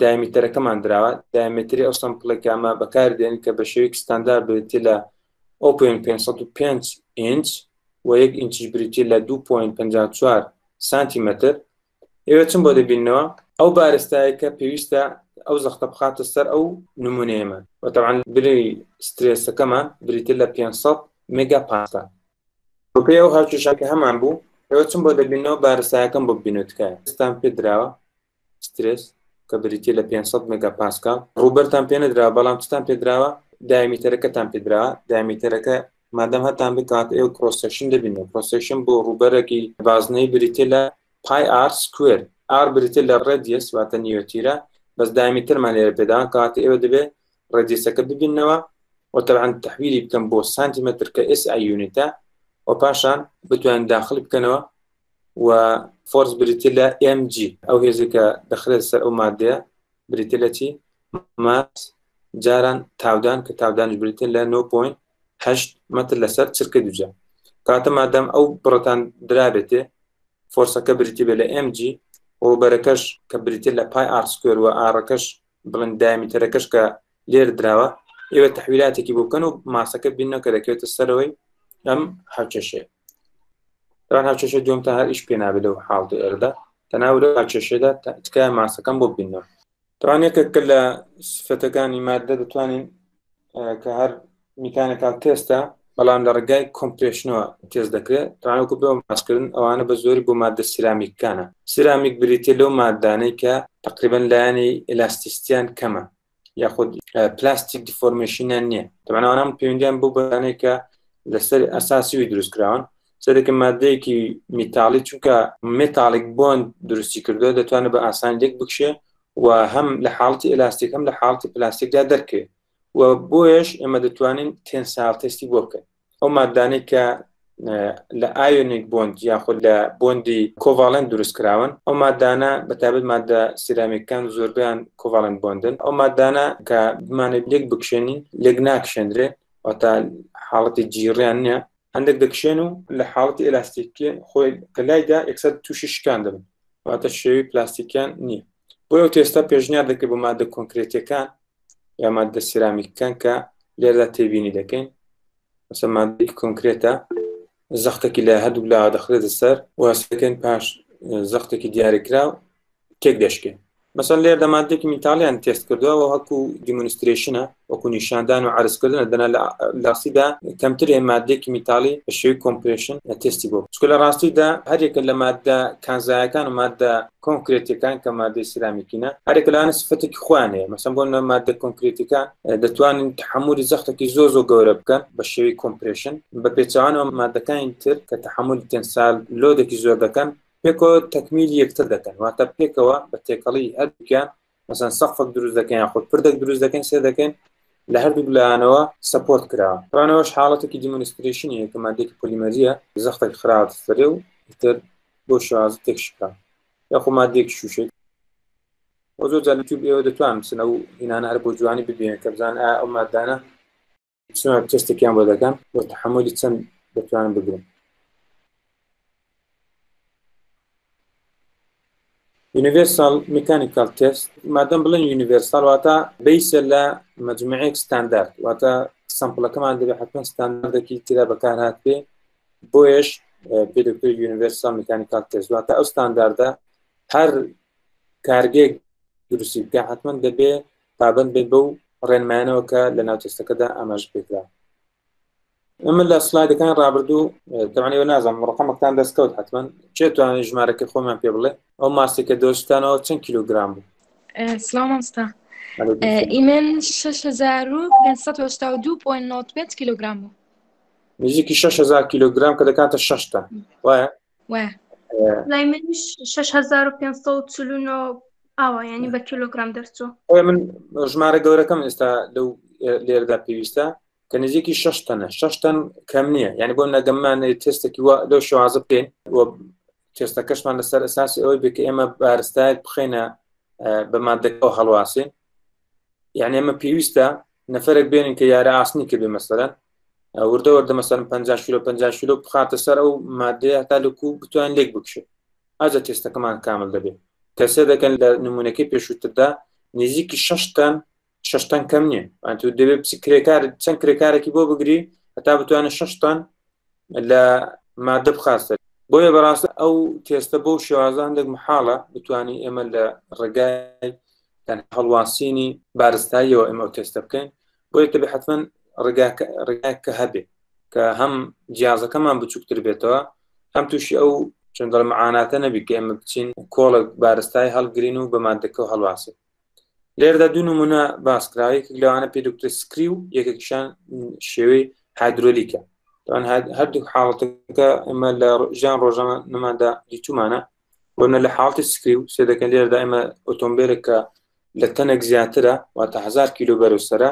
diameter ەکەمان دراوە، diameter ی ئەو sample ێک ئەمە بەکاردێن کە بە شێوەیەکی ستاندارد بریتیە لە 0.505 ئینچ و یەک ئینچیش بریتیە لە 2.54 سانتیمەتر. ئێوە چم بۆ دەبیننەوە ئەو بارستایە کە پێویستە ئەو زەختە بخاتە سەر ئەو نمونەیەمان و تەبعەن بری stress ەکەمان بریتیە لە 500 مێگا پاسکال. بەپێی ئەو هاوکێشە کە هەمان بوو ئێوە چم بۆ دەبیننەوە بارستایەکەم بۆ ببینەوە تکایە. ستان پێ دراوە stress کە بریتیە لە 500 مێگا پاسکال، ڕووبەرتان پێ نەدراوە بەڵام چتان پێ دراوە؟ diameter ەکەتان پێ دراوە. diameter ەکە مادەم هەتان بکات ئێوە cross section دەبینەوە. cross section بۆ ڕووبەرێکی بازنەی بریتیە لە pi r square، r بریتیە لە radius واتە نیوەتیرە، بەس diameter مان لێرە پێداوە کەواتە ئێوە دەبێت radius ەکە ببیننەوە و تەبعەن تەحویلی بکەن بۆ سانتیمەتر کە SI unit ە و پاشان بتوانن داخلی بکەنەوە و force بریتیە لە mg ئەو هێزێک کە دەخرێت سەر ئەو مادەیە بریتیە لە چی؟ mass جاران تاودان کە تاودانیش بریتیە لە 9.8 مەتر لەسەر چرکە دووجا. کاتە مادام ئەو بڕەتان درابێتێ force ەکە بریتی بێ لە mg ڕووبەرەکەش کە بریتیە لە pi r square و r ەکەش بڵێن diameter ەکەش کە لێر دراوە ئێوە تەحویلاتێکی بۆ بکەن و mass ەکە بینەوە کە دەکەوێتە سەرەوەی ئەم هاوکێشەیە. تەبعەن هاوکێشە دووەم تا هەر ئیش پێ نابێت لەو حاڵەتی ئێرەدا، تەنها لەو هاوکێشەیەدا تکایە mass ەکەم بۆ ببینەوە. تەبعەن یەکێکە لە سفەتەکانی مادە دەتوانین کە هەر mechanical test ە بەڵام لە ڕێگای compression ەوە تێست دەکرێت. تەبعەن وەکو بێ باسکردن ئەوانە بە زۆری بۆ مادە سیرامیکەکانە. سیرامیک بریتیە لەو مادانەی کە تقریبا لایەنی elasticity یان کەمە یاخود plastic deformation یان نییە. تەبعەن ئەوانە پەیوەندیان بۆ بەرانەی کە لەسەر ئەساسی وی دروست کراون. سەرێکە مادەیەکی میتاڵی چونکە metallic bond دروستی کردووە دەتوانێت بە ئاسانی لێک بکشێ و هەم لە حاڵەتی ئێلاستیک هەم لە حاڵەتی پلاستیکدا دەرکەوێت و بۆیەش ئێمە دەتوانین tensile test ی بۆ بکەین. ئەو مادانەی کە لە ionic bond یاخود لە bond ی covalent دروست کراون ئەو مادانە بە تایبەت مادە سیرامیکەکان زۆربیان covalent bond ن. ئەو مادانە کە بمانێت لێک بکشێنین لێک ناکشێندرێ، واتە حاڵەتی جیڕیان نییە، هەندێک دەکشێن و لە حاڵەتی ئێلاستیکی خۆی کە لایدا یەکسەر تووشی شکان دەبن، واتە شێوی پلاستیکیان نییە. بۆیە ئەو تێستە پێشنیار دەکرێت بۆ مادە کۆنکرێتیەکان یا مادە سیرامیکەکان کە لێرەدا تێبینی دەکەین. مەسەن مادەی کۆنکرێتە زەختێکی لە هەردوو لاوە دەخرێتە سەر و هەستەکەین پاش زەختێکی دیاریکراو تێک دەشکێ. مەسەن لێرەدا مادەیەکی میتاڵیان تێست کردووە و وەکو demonstration ە، وەکو نیشاندان و عەرزکردنە، دەنا لە ڕاستیدا کەمتر هەیە مادەیەکی میتاڵی بە شێوەی compression تێستی بۆ بکەن. چونکە لە ڕاستیدا هەریەکە لە مادە کانزایەکان و مادە کۆنکرێتیەکان کە مادەی سیرامیکینە هەرێکە لەوانە سفەتێکی خۆیان هەیە. مەسەن بۆ نمونە مادە کۆنکرێتیەکان دەتوانن تەحەمولی زەختێکی زۆر زۆر گەورە بکەن بە شێوەی compression، بە پێچەوانەوە مادەکانی تر کە تەحەمولی tensile load ێکی زۆر دەکەن پێکەوە تەکمیلی یەکتر دەکەن، واتە پێکەوە بە تێکەڵی هەردووکیان مەسەن سەقفێک دروست دەکەن یاخود پردێک دروست دەکەن سێ دەکەن لە هەردوو لایەنەوە support کراوە. ڕانەوەش حاڵەتێکی demonstration ی هەیە کە مادەیەکی پۆلیمەریە زەختێک خراوەتە سەرێ و ئیتر بۆ شێوازە تێکشکا یاخۆ مادەیەکی شوشەی. وە زۆر جار یوتیوب ئێوە دەتوان بچن ئەو هینانە هەر بۆ جوانی ببینن کە بزانن ئایا ئەو مادانە چۆن تێستێکیان بۆ دەکەن و تەحەمولی چەند دەتوانن بگرن. universal mechanical test، مادەم بڵێن universal واتە base ە لە مەجموعەیەک ستاندارد، واتە sample ەکەمان دەبێت حتمما ستانداردێکی تێدا بەکار هاتبێ، بۆیەش پێ دەکرێت universal mechanical test، واتە ئەو ستانداردە هەر کارگەیەک دروستی بکە حتمما دەبێ پابند بێت بەو ڕێنمایانەوە کە لە ناو تێستەکەدا ئاماژە پێکرا. ئەمە لە سلایدەکان ڕابردوو تەمانی ئەوە نازانم ڕقەمەکان دەستکەوت حتمما چێ توانێت ژمارەکە خۆمان پێ بڵێ ئەو ماسێکە دۆستانەوە چەند کیلوگرام بوو؟ سلاو مامۆستا ئیمن 6582.95 کیلوگرام بوو. نزیکی 6000 کیلوگرام کە دەکاتە 6 تەن وایە؟ وایە. لای منیش 6549 ئاوا یعنی بە کیلوگرام دەرچوو. من ژمارە گەورەکەم ئێستا لەو لێرەدا پێویستە کە نزیکی 6 تەنە 6 تەن کەم نییە یعنی بۆ نەگەممان تێستێکی وا لەو شێوازە بکەین و تێستەکەشمان لەسەر ئەساسی ئەوەی بێ کە ئێمە بارستایەک بخەینە بە مادەکەەوە هەڵواسین یعنی ئێمە پێویستە نەفرێک بێنین کە یارە ئاسنی کە بێ مەسەرەن وردە وردە مەسەرن 50 کیلۆ 50 کیلۆ بخاتە سەر ئەو مادەیە هەتا لەکو بتوان لێک بکشێت ئاجا تێستەکەمان کامل دەبێت کەسێ دەکەن لە نمونەکەی پێشووتردا نزیکی 6 تەن شش تەن کەم نییە تو دەبێت بچی کرێکار چەند کرێکارێکی بۆ بگری هەتا بتوانێت شش تەن لە مادە بخاستە بۆیە بەڕاست ئەو تێستە بۆ شێوازە هەندێک محاڵە بتوانین ئێمە لە ڕێگای هەڵواسینی بارستاییەوە ئێمە ئەو تێستە بکەین بۆیە دەبێ حتمما ڕێگا کە هەبێ کە هەم جیازەکەمان بچووکتر بێتەوە هەم تووشی ئەو چۆن دەڵێم معاناتە نەبی کە ئێمە بچین کۆڵێک بارستای هەڵگرین و بە مادەکە هەڵواسین لێرەدا دوو نمونە باس کرا یەکێک لەوانە پێ دکتۆر screw و یەکێکیشان شێوەی هایدرۆلیکە تاوان هەردوو حاڵەتەکە ئێمە لە ژیان ڕۆژانەماندا دیتومانە بۆنە لە حاڵتی screw سێ دەکەن لێرەدا ئێمە ئۆتۆمبیلێک کە لە تەنێک زیاترە واتە هزار کیلۆ بەرەو سەرە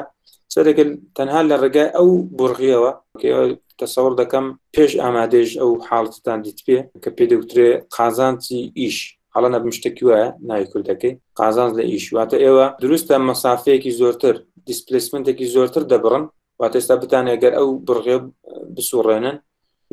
سەرێکە تەنها لە ڕێگای ئەو بڕغیەوە تەسەوڕ دەکەم پێش ئامادەیش ئەو حاڵەتتان دیتبێ کە پێ دەوترێ قازانجی ئیش هەڵە نەبم شتێکی وایە ناوی کوردەکەی قازانج لە ئیش واتە ئێوە دروستە مەسافەیەکی زۆرتر displacement ێکی زۆرتر دەبڕن واتە ئێستا بتانێ گەر ئەو بڕغێ بسوڕێنن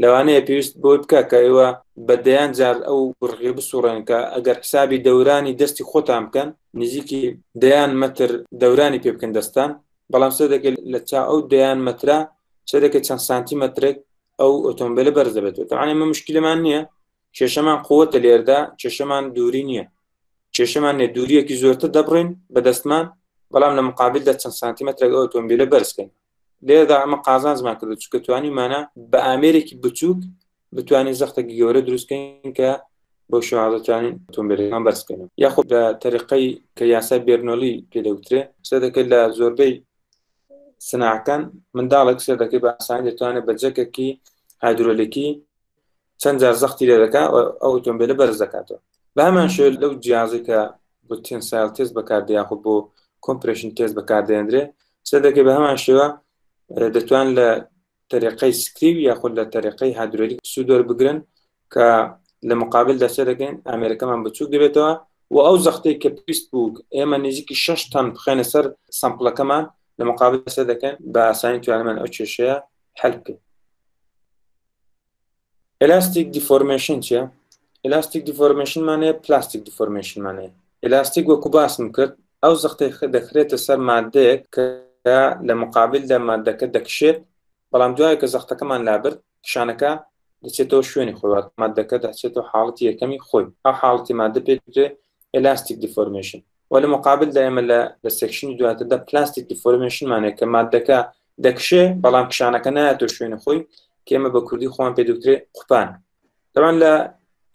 لەوانەیە پێویست بۆی بکە کە ئێوە بە دەیان جار ئەو بڕغێ بسوڕێن کە ئەگەر حسابی دەورانی دەستی خۆتان بکەن نزیکی دەیان مەتر دەورانی پێ بکەن دەستان بەڵام سەر دەکەێت لە چا ئەو دەیان مەترا سەر دەکەێت چەند سانتیمەترێک ئەو ئۆتۆمبیلە بەرز دەبێتەوە تەعاە ئێمە مشکلەمان نییە کێشەمان قوتە لێردا کێشەمان دووری نییە کێشەمان نیە دووریەکی زۆرتر دەبڕین بە دەستمان بەڵام لە مقابلدا چەند سانتیمەترێک ئەو ئۆتۆمبیلە بەرزکەین لێرەدا ئەمە قازانجمان کردو چونکە توانیمانە بە ئامێرێکی بچووک بتوانین زەختێکی گەورە دروستکەین کە بۆ شێوازە توانین ئۆتۆمبیلەکان بەرز بکەینەوە یاخود بە تەریقەی کە یاسای بێرنۆلی پێ دەوترێ قسە دەکرد لە زۆربەی سناعەکان منداڵێک قسە دەکەی بە ئاسانی دەتوانێت بە جەکێکی هایدرۆلیکی چەند جار زەختی لێ دەکا و ئەو ئۆتۆمبیلە بەرز دەکاتەوە بە هەمان شێوە لەو جیازی کە بۆ tensile test بەکاردێ یاخود بۆ compression test بەکاردێنرێ قسە دەکەی بە هەمان شێوە دەتوان لە تەریقەی screw یاخود لە تەریقەی هایدرۆلیک سوود وەربگرن کە لە مقابل دەچێ دەکەین ئامێرەکەمان بچووک دەبێتەوە و ئەو زەختەی کە پێویست بوو ئێمە نزیکی 6 تەن بخێنە سەر sample ەکەمان لە مقابل دەچێ دەکەین بە ئاسانی توانمان ئەو کێشەیە حل بکەین. elastic deformation چیە؟ elastic deformation مان هەیە plastic deformation مان هەیە ئێلاستیک وەکو باسم کرد ئەو زەختەی دەخرێتە سەر مادەیەک کە لە مقابلدا مادەکە دەکشێت بەڵام دوای کە زەختەکەمان لابرد کشانەکە دەچێتەوە شوێنی خۆی واتە مادەکە دەچێتەوە حاڵەتی یەکەمی خۆی ئەو حاڵەتی مادە پێ دەوترێ elastic deformation و لە مقابلدا ئێمە لە لە section ی دواتردا plastic deformation مان هەیە کە مادەکە دەکشێ بەڵام کشانەکە نایەتەوە شوێنی خۆی کە ئێمە بە کوردی خۆمان پێ دەوترێ قوپان تەبعەن لە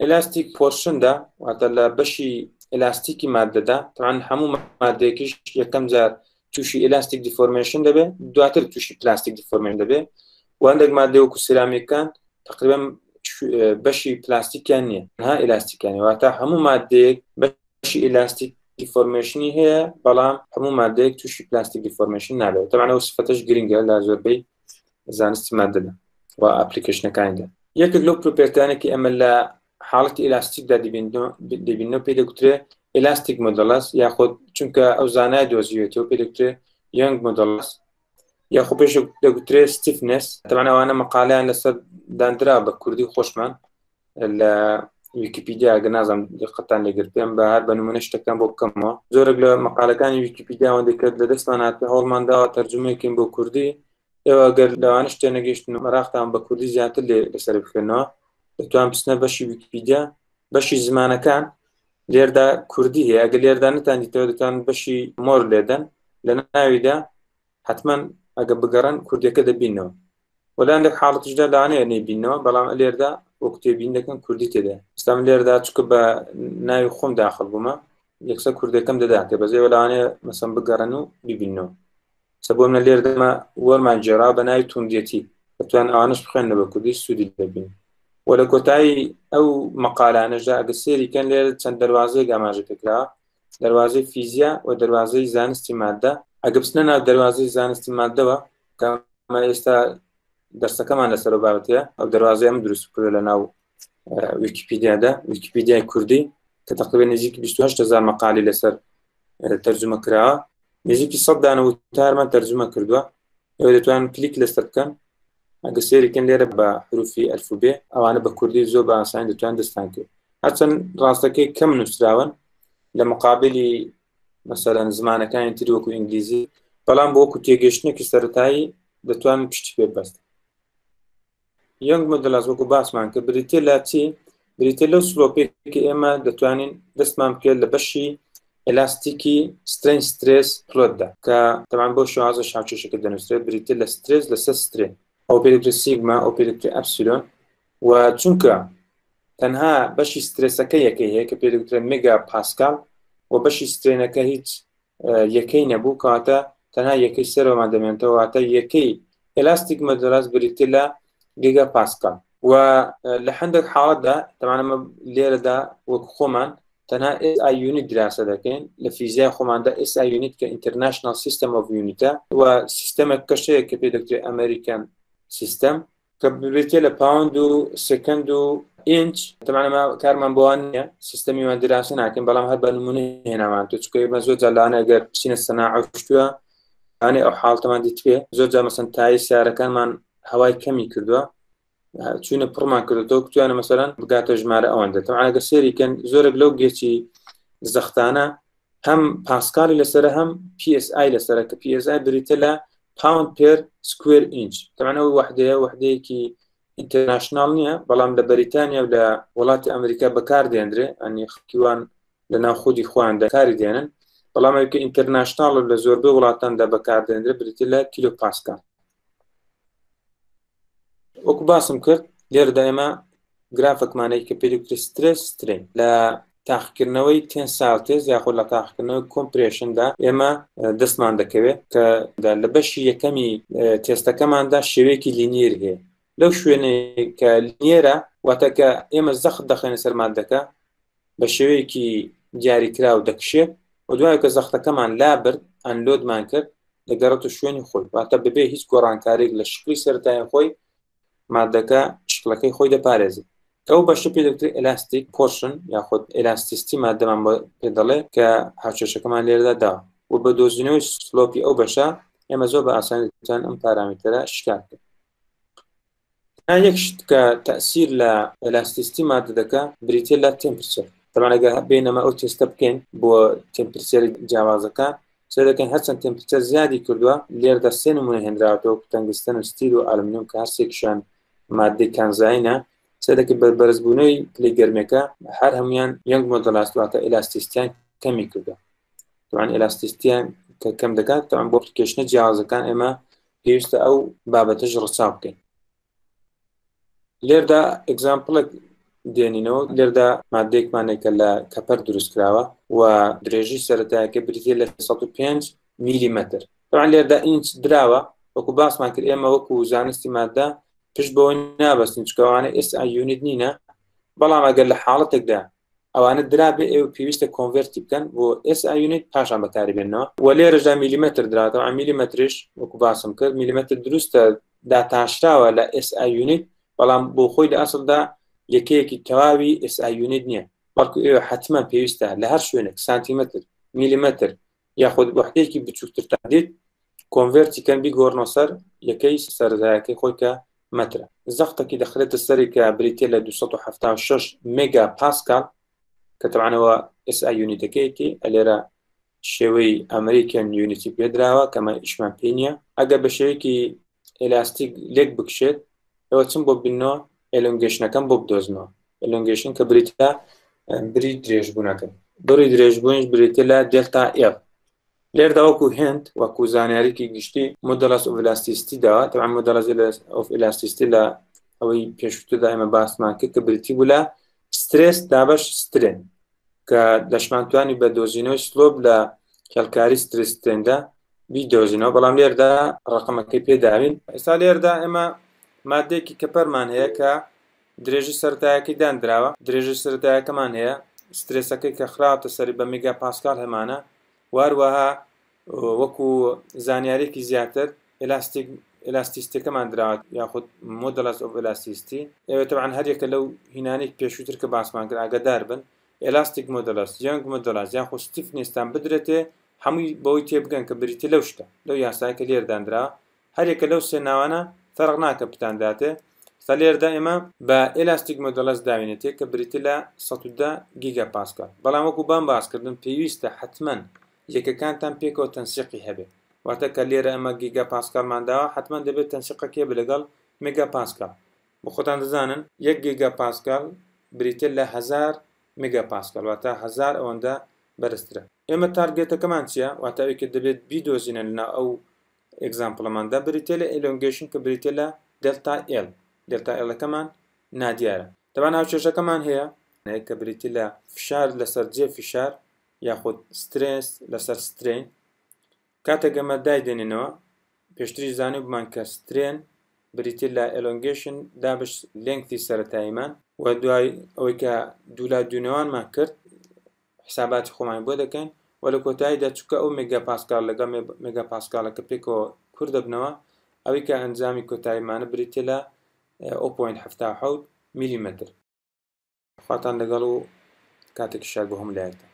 elastic portion دا واتە لە بەشی ئێلاستیکی مادەدا تەبعەن هەموو مادەیەکیش یەکەم جار تووشی elastic deformation دەبێت دواتر تووشی plastic deformation دەبێت و هەندێک مادە وەکو سرامیکان تقریبا بەشی پلاستیکیان نییە ها ئێلاستیکانی واتە هەموو مادەیەک بەشی elastic deformation ی هەیە بەڵام هەموو مادەیەک تووشی plastic deformation نابێت تەبعەن ئەو سفەتەش گرنگە لە زۆربەی زانستی مادەدا و application ەکانیدا یەکێک لەو property انە کە ئێمە لە حاڵەتی ئێلاستیکدا دەبینەوە پێی دەگوترێ elastic modulus یاخود چونکە ئەو زانای دۆزیوێتەوە پێی دەگوترێ Young modulus یاخۆ پێش دەگوترێ stiffness تەبعەن ئەوانە مەقالیان لەسەر دانرا بە کوردی خۆشمان لە ویکیپیدیا گە نازم دقەتان لێگرت پێم بە هەر بە نمونە شتەکان بۆ بکەمەوە زۆرێک لە مەقالەکانی ویکیپیدیا ئەوەندەی کە لە دەستمان هاتووە هەوڵمان داوە تەرجومەیەکین بۆ کوردی ئێوە گەر لەوانە شتێ نەگەیشتن و مەراقتان بە کوردی زیاتر لێ لەسەر بخوێنەوە دەتوان بچنە بەشی ویکیپیدیا بەشی زمانەکان لێردا کوردی هەیە ئەگەر لێردا نەتان دیتەوە دەتوان بەشی more لێدەن لە ناویدا حتما ئەگە بگەڕن کوردیەکە دەبینەوە. و لە هەندێک حاڵەتیشدا لەوانەیە نەیبینەوە، بەڵام لێردا وەکو تێبینی دەکەن کوردی تێدایە. ئێستا من لێرەدا چونکە بە ناوی خۆم داخل بوومە یەکسەر کوردەکەم دەداتێ، بەس ئێوە لەوانەیە مەسەن بگەڕێن و بیبیننەوە. ئێستا بۆ منە لێرەدا وەرمان گێڕا بە ناوی توندێتی، دەتوان ئەوانەش بخوێننەوە بە کوردی سوودی لێ ببینن. و لە کۆتایی ئەو مەقالانەشدا ئەگەر سێری کەن لێرە چەند دەروازەیەک ئاماژە پێکراوە، دەروازەی فیزیا و دەروازەی زانستی مادە. ئەگە بچنە ناو دەروازەی زانستی مادەوە کە ئەمە ئێستا دەرسەکەمان لەسەر ئەو بابەتەیە، ئەو دەروازەی ئەم دروست کردووە لە ناو ویکیپیدیادا، ویکیپیدیای کوردی کە تقریبا نزیک 28000 مەقالی لەسەر تەرجمە کراوە، نزیکی 100 دانە وتارمان تەرجمە کردووە. ئێوە دەتوانن کلیک لەسەر بکەن، ئەگە سێری کەن لێرە بە حروفی ئەلفوبێ ئەوانە بە کوردی زۆر بە ئاسانی دەتوان دەستان کرد، هەرچەند ڕاستەکەی کەم نووسراون لە مقابلی مەسەلەن زمانەکانی تر وەکو ئینگلیزی، بەڵام بۆ وەکو تێگەشتنێکی سەرەتایی دەتوانن پشتی پێ ببەستن. Young modulus وەکو باسمان کرد بریتیە لە چی؟ بریتیە لەو slope ێک کە ئێمە دەتوانین دەستمان بکەوێت لە بەشی ئێلاستیکی strain stress plot دا، کە تەبعەن بەو شێوازە هاوکێشەکە دەنووسرێت، بریتیە لە stress لەسەر strain، ئەو پێ دەکرێت سیگما، ئەو پێ دەکرێت ئەپسیلۆن، و چونکە تەنها بەشی stress ەکە یەکەی هەیە کە پێ دەگوترێت مێگا پاسکال و بەشی strain ەکە هیچ یەکەی نەبوو، کەواتە تەنها یەکەی سەرەوەمان دەمێنێتەوە، واتە یەکەی elastic modulus بریتیە لە گیگا پاسکال. و لە هەندێک حاڵەتدا تەبعەن ئەمە لێرەدا وەک خۆمان تەنها SI unit دراسە دەکەین، لە فیزیای خۆماندا SI unit کە International System of Unit ە و سیستەمێک کەشەیە کە پێ دەکرێت American system کە بریتیە لە pound و second و ئینچ. تەبعەن ئەمە کارمان بۆوان نییە، سیستەمی وان دراسە ناکەین، بەڵام هەر بە نمونە هێنامان تۆ، چونکە ئێمە زۆر جار لەوانەیە ئەگەر بچینە سەناعە و شتووە لەوانەیە ئەو حاڵەتەمان دیتبێ، زۆر جار مەسەن تای سیارەکانمان هەوای کەمی کردووە، چوینە پڕمان کردوەوە کوتیانە مەسەلەن بگاتە ژمارە ئەوەندە. تەبعەن ئەگەر سێری کەن زۆرێک لەو گێچی زەختانە هەم پاسکالی لەسەرە هەم PSI لەسەرە، کە PSI بریتە لە pound per square inch. تەبعەن ئەو وحدەیە وحدەیەکی international نییە، بەڵام لە بەریتانیا و لە وڵاتی ئەمریکا بەکاردێنرێ، ئەنی خەڵکیوان لە ناو خودی خۆیان دەکاری دێنن، بەڵام ئەوی کە international لە زۆربەی وڵاتاندا بەکاردێنرێ بریتە لە کیلۆ پاسکال. وەکو باسم کرد لێرەدا ئێمە گرافەکمانەی کە پێی stress strain لە تاقیکردنەوەی tensile test یاخود لە تاقیکردنەوەی compression دا ئێمە دەستمان دەکەوێت کە لە بەشی یەکەمی تێستەکەماندا شێوەیەکی linear هەیە. لەو شوێنەی کە linear ە واتە کە ئێمە زەخت دەخێنە سەر مادەکە بە شێوەیەکی دیاریکراو دەکشێت و دوای کە زەختەکەمان لابرد unload مان کرد دەگەڕێتە شوێنی خۆی، واتە بەبێ هیچ گۆڕانکاریێک لە شکلی سەرەتای خۆی مادەکە شکلەکەی خۆی دەپارێزێت. ئەو بەشە پێ دەگوترێت elastic portion یاخود elasticity مادەمان بۆ پێ دەڵێ کە هاوکێشەکەمان لێرەدا داوە و بە دۆزینەوەی slope ی ئەو بەشە ئێمە زۆر بە ئاسانی دەتوانین ئەم پارامتەرە شکار بکەین. تەنها یەک شت کە تەسیر لە elasticity مادە دەکا بریتیە لە temperature. تەبعەن ئەگەر بێین ئەمە ئەو تێستە بکەین بۆ temperature جیاوازەکان سێ دەکەین هەرچەند temperature زیادی کردووە، لێرەدا سێ نمونە هێنراوەتەوە tungsten و steel و ئەلمنیوم کە هەرسێکیشان مادەی کانزایینە. سێ دەکەین بە بەرزبوونەوەی پلەی گەرمێکە هەر هەمویان Young modulus واتە elasticity یان کەمی کردووە. تەبعەن elasticity یان کە کەم دەکات تەبعەن بۆ application ە جیاوازەکان ئێمە پێویستە ئەو بابەتەش ڕەچاو بکەین. لێردا example ێک دێنینەوە. لێردا مادەیەکمانێک کە لە copper دروست کراوە و درێژی سەرەتایەکە بریتیە لە 105 میلیمەتر. طبعا لێردا ئینچ دراوە، وەکو باسمان کرد ئێمە وەکو زانستی مادە پشت بەوە نابەستین چونکە ئەوانە SI unit نینە، بەڵام ئەگەر لە حاڵەتێکدا ئەوانە درابێ ئێوە پێویستە convert ی بکەن بۆ SI unit پاشان بەکاری بێنەوە. و لێرەشدا میلیمەتر دراتەوە، میلیمەتریش وەکو باسم کرد میلیمەتر دروستە داتاشراوە لە SI unit، بەڵام بۆ خۆی لە ئەسڵدا یەکەیەکی تەواوی SI unit نییە، بەڵکو ئێوە حتمما پێویستە لە هەر شوێنێک سانتیمەتر، میلیمەتر یاخود وحدەیەکی بچووکترتان دیت convert ی کەن بیگۆڕنەوە سەر یەکەی سەرەتایەکەی خۆی کە مەترە. زەختێکی دەخرێتە سەری کە بریتیە لە 276 مێگا پاسکال کە تەبعەنەوە SI unit ەکەیەتی. لێرە شێوەی American unit ی پێدراوە کەمە ئیشمان پێ نییە. ئەگەر بە شێوەیەکی ئێلاستیک لێک بکشێت ئەوە چم بۆ بینەوە elongation ەکەم بۆ بدۆزنەوە. elongation کە بریتە بری درێژبوونەکە، بڕی درێژبوونیش بریتە لە delta L. لێردا وەکو هێند وەکو زانیاریکی گشتی modulus of elasticity داوە. تەبعەن modulus of elasticity لە ئەوەی پێشووتردا ئێمە باسمان کرد کە بریتی بوو لە stress دابەش strain، کە دەشمانتوانی بە دۆزینەوەی slope لە هێڵکاری stress strain دا بیدۆزینەوە، بەڵام لێردا ڕقەمەکەی پێداوین. ئێستا لێردا ئێمە مادەیەکی کەپەرمان هەیە کە درێژی سەرەتایەکەی دانراوە، درێژی سەرەتایەکەمان هەیە، stress ەکەی کە خراوەتە سەری بە میگا پاسکال هەمانە، واروەها وەکو زانیارێکی زیاتر elastic elasticity ەکەمان دراوە یاخود modulus of elasticity. ئێوە تەبعەن هەر یەکە لەو هینانەی پێشووتر کە باسمان کرد ئاگادار بن، elastic modulus، Young modulus یاخود stiffness تان بدرێتێ، هەمووی بەوەی تێبگەن کە بریتە لەو شتە لەو یاسایە کە لێر دانرا. هەر یەکە لەو سێ ناوانە فەرق ناکە بتان داتێ. سا لێردا ئێمە بە elastic modulus داوینێتێ کە بریتە لە 110 گیگا پاسکال، بەڵام وەکو بام باسکردن پێویستە حتمما یەکەکانتان پێکەوە تەنسیقی هەبێ، واتە کە لێرە ئەمە گیگا پاسکالمان داوە حتمما دەبێت تەنسیقەکەی بێ لەگەڵ مێگا پاسکال. بۆ خۆتان دەزانن یەک گیگا پاسکال بریتە لە 1000 مێگا پاسکال، واتە 1000 ئەوەندە بەرزترە. ئێمە target ەکەمان چییە؟ واتە ئەوی کە دەبێت بیدۆزینە لەناو ئەو example ەماندا بریتە لە elongation کە بریتە لە delta L. delta L ەکەمان نادیارە. تەبعەن هاوکێشەکەمان هەیە کە بریتە لە فشار لەسەر جێ فشار یاخود stress لەسەر strain. کاتێک ئەمە دایدێنینەوە پێشتری زانی بمان کە strain بریتە لە elongation دابش length ی سەرەتاییمان، و دوای ئەوەی کە دوولا دوونەوانمان کرد حساباتی خۆمان بۆ دەکەین و لە کۆتاییدا چونکە ئەو مێگا پاسکال لەگەڵ مێگا پاسکالەکە پێکەوە کورد دەبنەوە، ئەوەی کە ئەنجامی کۆتاییمانە بریتە لە 0.77 میلیمەتر. خواتان لەگەڵ و کاتێکی شاد بۆ هەموو لایەکتان.